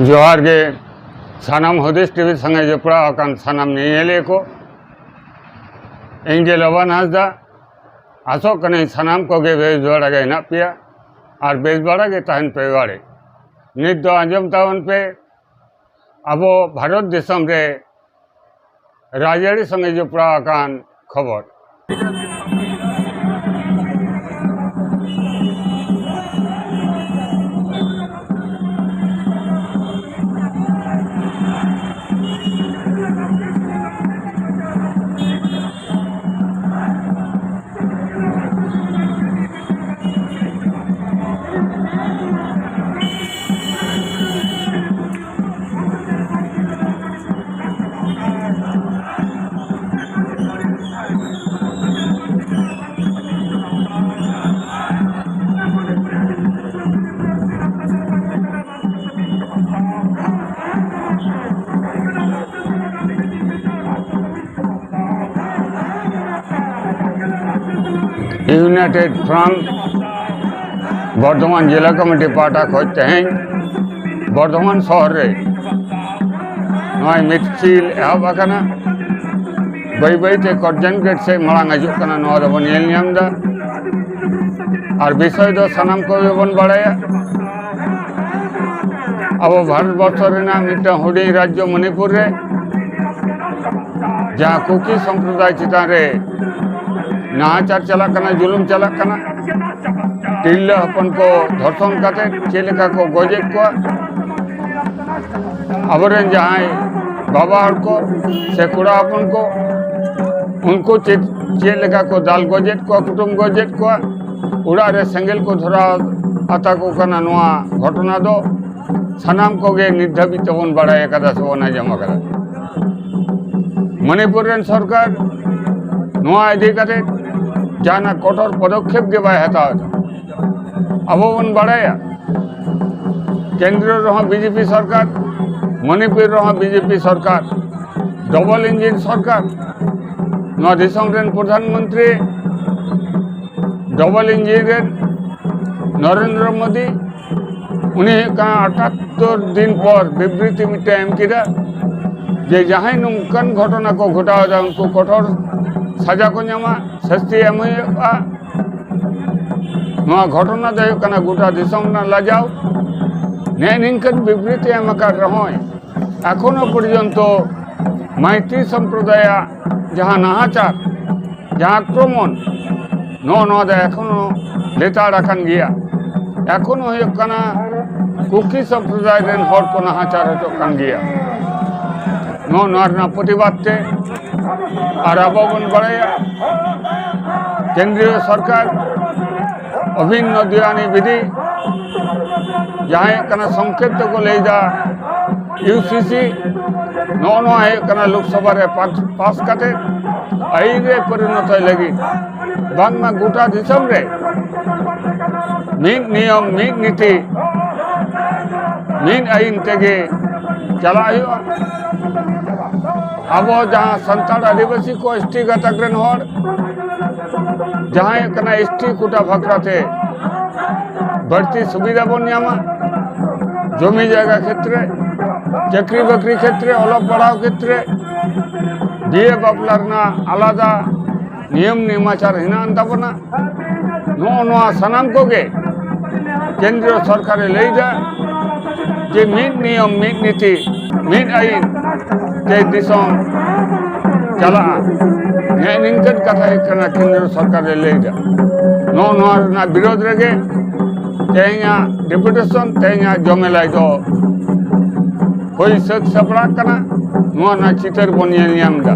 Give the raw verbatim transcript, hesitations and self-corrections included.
ᱡᱚᱦᱟᱨ ᱜᱮ ᱥᱟᱱᱟᱢ ᱦᱩᱫᱤᱥ ᱴᱤᱵᱷᱤ ᱥᱚᱸᱜᱮ ᱡᱚᱯᱲᱟᱣ ᱟᱠᱟᱱ ᱥᱟᱱᱟᱢ ᱧᱮᱧᱮᱞᱤᱭᱟᱹ ᱠᱚ᱾ ᱤᱧ ᱜᱮ ᱞᱚᱵᱟᱱ ᱦᱟᱸᱥᱫᱟ᱾ ᱟᱥᱚᱜ ᱠᱟᱹᱱᱟᱹᱧ ᱥᱟᱱᱟᱢ ᱠᱚᱜᱮ ᱵᱮᱥ ᱵᱟᱲᱟ ᱜᱮ ᱦᱮᱱᱟᱜ ᱯᱮᱭᱟ ᱟᱨ ᱵᱮᱥ ᱵᱟᱲᱟ ᱜᱮ ᱛᱟᱦᱮᱱ ᱯᱮ ᱵᱟᱲᱮ᱾ ᱱᱤᱛ ᱫᱚ ᱟᱸᱡᱚᱢ ᱛᱟᱵᱚᱱ ᱯᱮ ᱟᱵᱚ ᱵᱷᱟᱨᱚᱛ ᱫᱤᱥᱚᱢ ᱨᱮ ᱨᱟᱡᱽᱟᱹᱨᱤ ᱥᱚᱸᱜᱮ ᱡᱚᱯᱲᱟᱣ ᱟᱠᱟᱱ ᱠᱷᱚᱵᱚᱨ᱾ United Front ᱵᱚᱨᱫᱷᱚᱢᱟᱱ ᱡᱮᱞᱟ ᱠᱚᱢᱤᱴᱤ ᱯᱟᱦᱴᱟ ᱠᱷᱚᱱ ᱛᱮᱦᱮᱧ ᱵᱚᱨᱫᱷᱚᱢᱟᱱ ᱥᱚᱦᱚᱨ ᱨᱮ ᱱᱚᱜᱼᱚᱭ ᱢᱤᱫ ᱪᱤᱞ ᱮᱦᱚᱵ ᱟᱠᱟᱱᱟ᱾ ᱵᱟᱹᱭ ᱵᱟᱹᱭ ᱛᱮ ᱠᱚᱨᱡᱚᱱ ᱜᱮᱴ ᱥᱮᱫ ᱢᱟᱲᱟᱝ ᱦᱤᱡᱩᱜ ᱠᱟᱱᱟ, ᱱᱚᱣᱟ ᱫᱚᱵᱚᱱ ᱧᱮᱞ ᱧᱟᱢ ᱮᱫᱟ᱾ ᱟᱨ ᱵᱤᱥᱚᱭ ᱫᱚ ᱥᱟᱱᱟᱢ ᱠᱚᱜᱮ ᱵᱚᱱ ᱵᱟᱲᱟᱭᱟ, ᱟᱵᱚ ᱵᱷᱟᱨᱚᱛ ᱵᱚᱨᱥᱚ ᱨᱮᱱᱟᱜ ᱢᱤᱫᱴᱟᱝ ᱦᱩᱰᱤᱧ ᱨᱟᱡᱽᱡᱚ ᱢᱚᱱᱤᱯᱩᱨ ᱨᱮ ᱡᱟᱦᱟᱸ ᱠᱩᱠᱤ ᱥᱚᱢᱯᱨᱚᱫᱟᱭ ᱪᱮᱛᱟᱱ ᱨᱮ ᱱᱟᱦᱟᱪᱟᱨ ᱪᱟᱞᱟᱜ ᱠᱟᱱᱟ, ᱡᱩᱞᱩᱢ ᱪᱟᱞᱟᱜ ᱠᱟᱱᱟ, ᱛᱤᱨᱞᱟᱹ ᱦᱚᱯᱚᱱ ᱠᱚ ᱫᱷᱚᱨᱥᱚᱱ ᱠᱟᱛᱮ ᱪᱮᱫ ᱞᱮᱠᱟ ᱠᱚ ᱜᱚᱡᱮᱫ ᱠᱚᱣᱟ, ᱟᱵᱚᱨᱮᱱ ᱡᱟᱦᱟᱸᱭ ᱵᱟᱵᱟ ᱦᱚᱲ ᱠᱚ ᱥᱮ ᱠᱚᱲᱟ ᱦᱚᱯᱚᱱ ᱠᱚ, ᱩᱱᱠᱩ ᱪᱮᱫ, ᱪᱮᱫ ᱞᱮᱠᱟ ᱠᱚ ᱫᱟᱞ ᱜᱚᱡᱮᱫ ᱠᱚᱣᱟ, ᱠᱩᱴᱩᱢ ᱜᱚᱡᱮᱫ ᱠᱚᱣᱟ, ᱚᱲᱟᱜ ᱨᱮ ᱥᱮᱸᱜᱮᱞ ᱠᱚ ᱫᱷᱚᱨᱟᱣ ᱟᱛᱟ ᱠᱚ ᱠᱟᱱᱟ, ᱱᱚᱣᱟ ᱜᱷᱚᱴᱚᱱᱟ ᱫᱚ ᱥᱟᱱᱟᱢ ᱠᱚᱜᱮ ᱱᱤᱛ ᱫᱷᱟᱹᱵᱤᱡ ᱛᱮᱵᱚᱱ ᱵᱟᱲᱟᱭ ᱟᱠᱟᱫᱟ ᱥᱮ ᱵᱚᱱ ᱟᱸᱡᱚᱢ ᱟᱠᱟᱫᱟ᱾ ᱢᱚᱱᱤᱯᱩᱨ ᱨᱮᱱ ᱥᱚᱨᱠᱟᱨ ᱱᱚᱣᱟ ᱤᱫᱤ ᱠᱟᱛᱮ ᱡᱟᱦᱟᱱᱟᱜ ᱠᱚᱴᱚᱨ ᱯᱚᱫᱚᱠᱷᱮᱯ ᱜᱮ ᱵᱟᱭ ᱦᱟᱛᱟᱣ ᱮᱫᱟ᱾ ᱟᱵᱚ ᱵᱚᱱ ᱵᱟᱲᱟᱭᱟ, ᱠᱮᱱᱫᱨᱚ ᱨᱮᱦᱚᱸ ᱵᱤᱡᱮᱯᱤ ᱥᱚᱨᱠᱟᱨ, ᱢᱚᱱᱤᱯᱩᱨ ᱨᱮᱦᱚᱸ ᱵᱤᱡᱮᱯᱤ ᱥᱚᱨᱠᱟᱨ, ᱰᱚᱵᱚᱞ ᱤᱧᱡᱤᱱ ᱥᱚᱨᱠᱟᱨ᱾ ᱱᱚᱣᱟ ᱫᱤᱥᱚᱢ ᱨᱮᱱ ᱯᱨᱚᱫᱷᱟᱱ ᱢᱚᱱᱛᱨᱤ ᱰᱚᱵᱚᱞ ᱤᱧᱡᱤᱱ ᱨᱮᱱ ᱱᱚᱨᱮᱱᱫᱨᱚ ᱢᱳᱫᱤ, ᱩᱱᱤ ᱦᱩᱭᱩᱜ ᱠᱟᱱᱟ ᱟᱴᱟᱛᱛᱳᱨ ᱫᱤᱱ ᱯᱚᱨ ᱵᱤᱵᱨᱤᱛᱤ ᱢᱤᱫᱴᱮᱱ ᱮᱢ ᱠᱮᱫᱟ ᱡᱮ ᱡᱟᱦᱟᱸᱭ ᱱᱚᱝᱠᱟᱱ ᱜᱷᱚᱴᱚᱱᱟ ᱠᱚ ᱜᱷᱚᱴᱟᱣ ᱮᱫᱟ ᱩᱱᱠᱩ ᱠᱚᱴᱷᱳᱨ ᱥᱟᱡᱟ ᱠᱚ ᱧᱟᱢᱟ, ᱥᱟᱹᱥᱛᱤ ᱮᱢ ᱦᱩᱭᱩᱜᱼᱟ᱾ ᱱᱚᱣᱟ ᱜᱷᱚᱴᱚᱱᱟ ᱫᱚ ᱦᱩᱭᱩᱜ ᱠᱟᱱᱟ ᱜᱚᱴᱟ ᱫᱤᱥᱚᱢ ᱨᱮᱱᱟᱜ ᱞᱟᱡᱟᱣ᱾ ᱱᱮᱜᱼᱮ ᱱᱤᱝᱠᱟᱹᱱ ᱵᱤᱵᱨᱤᱛᱤ ᱮᱢ ᱟᱠᱟᱫ ᱨᱮᱦᱚᱸᱭ ᱮᱠᱷᱚᱱᱳ ᱯᱚᱨᱡᱚᱱᱛᱚ ᱢᱟᱹᱭᱛᱤ ᱥᱚᱢᱯᱨᱚᱫᱟᱭᱟᱜ ᱡᱟᱦᱟᱸ ᱱᱟᱦᱟᱪᱟᱨ, ᱡᱟᱦᱟᱸ ᱟᱠᱨᱚᱢᱚᱱ, ᱱᱚᱜᱼᱚ ᱱᱚᱣᱟ ᱫᱚ ᱮᱠᱷᱚᱱᱳ ᱞᱮᱛᱟᱲ ᱟᱠᱟᱱ ᱜᱮᱭᱟ᱾ ᱮᱠᱷᱚᱱᱳ ᱦᱩᱭᱩᱜ ᱠᱟᱱᱟ ᱠᱩᱠᱤ ᱥᱚᱢᱯᱨᱚᱫᱟᱭ ᱨᱮᱱ ᱦᱚᱲ ᱠᱚ ᱱᱟᱦᱟᱪᱟᱨ ᱦᱚᱪᱚᱜ ᱠᱟᱱ ᱜᱮᱭᱟ᱾ ᱱᱚᱜᱼᱚ ᱱᱚᱣᱟ ᱨᱮᱱᱟᱜ ᱯᱨᱚᱛᱤᱵᱟᱫ ᱛᱮ ᱟᱨ ᱟᱵᱚ ᱵᱚᱱ ᱵᱟᱲᱟᱭᱟ ᱠᱮᱱᱫᱨᱤᱭᱚ ᱥᱚᱨᱠᱟᱨ ᱚᱵᱷᱤᱱᱱᱚ ᱫᱤᱣᱟᱱᱤ ᱵᱤᱫᱷᱤ, ᱡᱟᱦᱟᱸᱭ ᱠᱟᱱᱟ ᱥᱚᱝᱠᱷᱮᱯ ᱛᱮᱠᱚ ᱞᱟᱹᱭᱫᱟ ᱤᱭᱩ ᱥᱤ ᱥᱤ, ᱱᱚᱜᱼᱚ ᱱᱚᱣᱟ ᱦᱩᱭᱩᱜ ᱠᱟᱱᱟ ᱞᱳᱠᱥᱚᱵᱷᱟ ᱨᱮ ᱯᱟᱥ, ᱯᱟᱥ ᱠᱟᱛᱮ ᱟᱹᱭᱤᱱ ᱨᱮ ᱯᱚᱨᱤᱱᱚᱛᱚᱭ ᱞᱟᱹᱜᱤᱫ, ᱵᱟᱝᱢᱟ ᱜᱚᱴᱟ ᱫᱤᱥᱚᱢ ᱨᱮ ᱢᱤᱫ ᱱᱤᱭᱚᱢ, ᱢᱤᱫ ᱱᱤᱛᱤ, ᱢᱤᱫ ᱟᱹᱭᱤᱱ ᱛᱮᱜᱮ ᱪᱟᱞᱟᱜ ᱦᱩᱭᱩᱜᱼᱟ᱾ ᱟᱵᱚ ᱡᱟᱦᱟᱸ ᱥᱟᱱᱛᱟᱲ ᱟᱹᱫᱤᱵᱟᱹᱥᱤ ᱠᱚ ᱮᱥ ᱴᱤ ᱜᱟᱛᱟᱠ ᱨᱮᱱ ᱦᱚᱲ ᱡᱟᱦᱟᱸᱭ ᱠᱟᱱᱟ ᱮᱥ ᱴᱤ ᱠᱳᱴᱟ ᱵᱷᱟᱠᱨᱟ ᱛᱮ ᱵᱟᱹᱲᱛᱤ ᱥᱩᱵᱤᱫᱷᱟ ᱵᱚᱱ ᱧᱟᱢᱟ, ᱡᱚᱢᱤ ᱡᱟᱭᱜᱟ ᱠᱷᱮᱛᱨᱮ, ᱪᱟᱹᱠᱨᱤ ᱵᱟᱹᱠᱨᱤ ᱠᱷᱮᱛᱨᱮ, ᱚᱞᱚᱜ ᱯᱟᱲᱦᱟᱣ ᱠᱷᱮᱛᱨᱮ, ᱵᱤᱭᱮ ᱵᱟᱯᱞᱟ ᱨᱮᱱᱟᱜ ᱟᱞᱟᱫᱟ ᱱᱤᱭᱚᱢ ᱱᱮᱢᱟᱪᱟᱨ ᱦᱮᱱᱟᱜ ᱟᱱ ᱛᱟᱵᱚᱱᱟ᱾ ᱱᱚᱜᱼᱚ ᱱᱚᱣᱟ ᱥᱟᱱᱟᱢ ᱠᱚᱜᱮ ᱠᱮᱱᱫᱨᱚ ᱥᱚᱨᱠᱟᱨᱮ ᱞᱟᱹᱭᱫᱟ ᱡᱮ ᱢᱤᱫ ᱱᱤᱭᱚᱢ, ᱢᱤᱫ ᱱᱤᱛᱤ, ᱢᱤᱫ ᱟᱹᱭᱤᱱ ᱛᱮ ᱫᱤᱥᱚᱢ ᱪᱟᱞᱟᱜᱼᱟ᱾ ᱱᱮᱜᱼᱮ ᱱᱤᱝᱠᱟᱹᱱ ᱠᱟᱛᱷᱟ ᱦᱩᱭᱩᱜ ᱠᱟᱱᱟ ᱠᱮᱱᱫᱨᱚ ᱥᱚᱨᱠᱟᱨᱮ ᱞᱟᱹᱭᱫᱟ᱾ ᱱᱚᱜᱼᱚ ᱱᱚᱣᱟ ᱨᱮᱱᱟᱜ ᱵᱤᱨᱳᱫᱷ ᱨᱮᱜᱮ ᱛᱮᱦᱮᱧᱟᱜ ᱰᱮᱯᱩᱴᱮᱥᱚᱱ, ᱛᱮᱦᱮᱧᱟᱜ ᱡᱚᱢᱮᱞᱟᱭ ᱫᱚ ᱦᱩᱭ ᱥᱟᱹᱛ ᱥᱟᱯᱲᱟᱜ ᱠᱟᱱᱟ᱾ ᱱᱚᱣᱟ ᱨᱮᱱᱟᱜ ᱪᱤᱛᱟᱹᱨ ᱵᱚᱱ ᱧᱮᱞ ᱧᱟᱢ ᱮᱫᱟ᱾